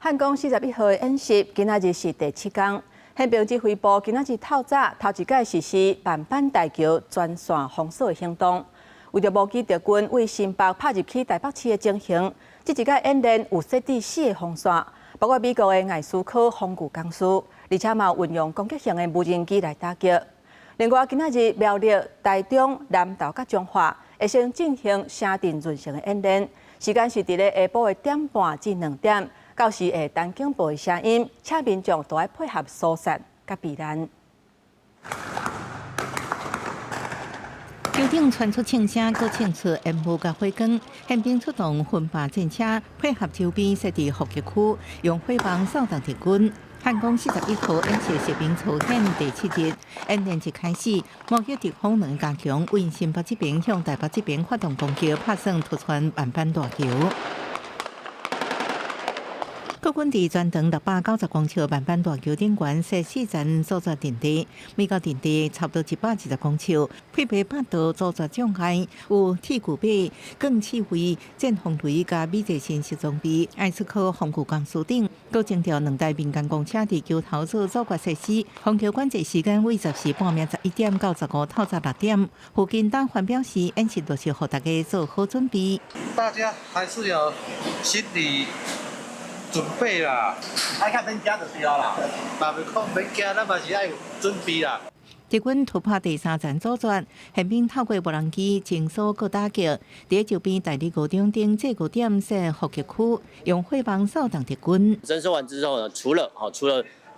漢光41號的演習，今仔日是第七工。憲兵指揮部今仔日透早頭一擺實施萬板大橋全線封鎖的行動。為著模擬敵軍對新北拍入去台北市的情形，這一擺演練有設置四个防線，包括美國的愛斯科防禦公司，而且嘛運用攻擊型的無人機來打擊。另外，今仔日苗栗、台中、南投佮彰化會先進行城鎮潤成的演練，時間是佇咧下晡的1點半至2點。到時會彈警報的聲音，請民眾都愛配合疏散佮避難。橋頂傳出槍聲，閣槍出煙霧佮火光，憲兵出動分壩戰車，配合周邊設置伏擊區，用火棒掃蕩敵軍。漢光41號演習實兵操演第七日，演練一開始，模擬敵方兩加強，對新北這邊向台北這邊發動攻擊，拍算突穿萬板大橋。國軍佇全長690公尺萬板大橋頂懸設四層阻絕陣地，每個陣地差不多120公尺，配備八道阻絕障礙，有鐵具馬、鋼刺蝟、戰風雷佮美濟新式裝備、愛斯科防禦公司等，閣徵調兩台民間公車佇橋頭做阻絕設施。封橋管制時間為14半暝11點到15透早6點。附近黨員表示，演習就是予大家做好準備。大家還是有心理準備啦，愛較免驚就對啦，嘛袂講免驚，咱嘛是愛有準備啦。敵軍突破第三層阻絕，憲兵透過無人機偵搜閣打擊，佇周邊大里高中頂制高點設伏擊區，用火棒掃蕩敵軍。徵收完之後呢，除了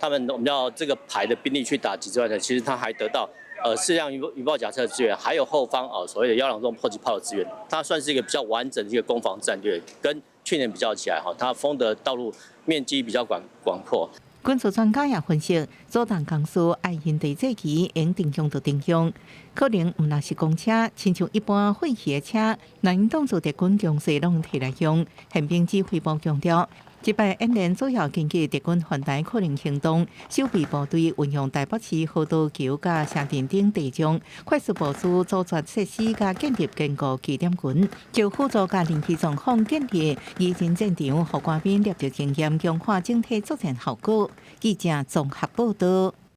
他們我們要這個排的兵力去打擊之外呢，其實他還得到適量魚爆甲車的支援，還有後方啊所謂的幺兩重迫擊炮的支援，它算是一個比較完整的一個攻防戰略，跟去年比較起來，哈，它封的道路面積比較廣闊。軍事專家也分析，阻擋公司愛現地戰機用定向就定向，可能毋但是公車，親像一般廢棄的車，若𪜶當做敵軍強勢，攏提來用。憲兵指揮部強調，這擺演練主要根據敵軍犯台可能行動，守備部隊運用台北市河道橋佮城鎮頂地障，快速部署阻絕設施佮建立堅固據點群，就輔助佮臨時狀況建立擬真戰場，予官兵累積經驗，強化整體作戰效果。記者綜合報導。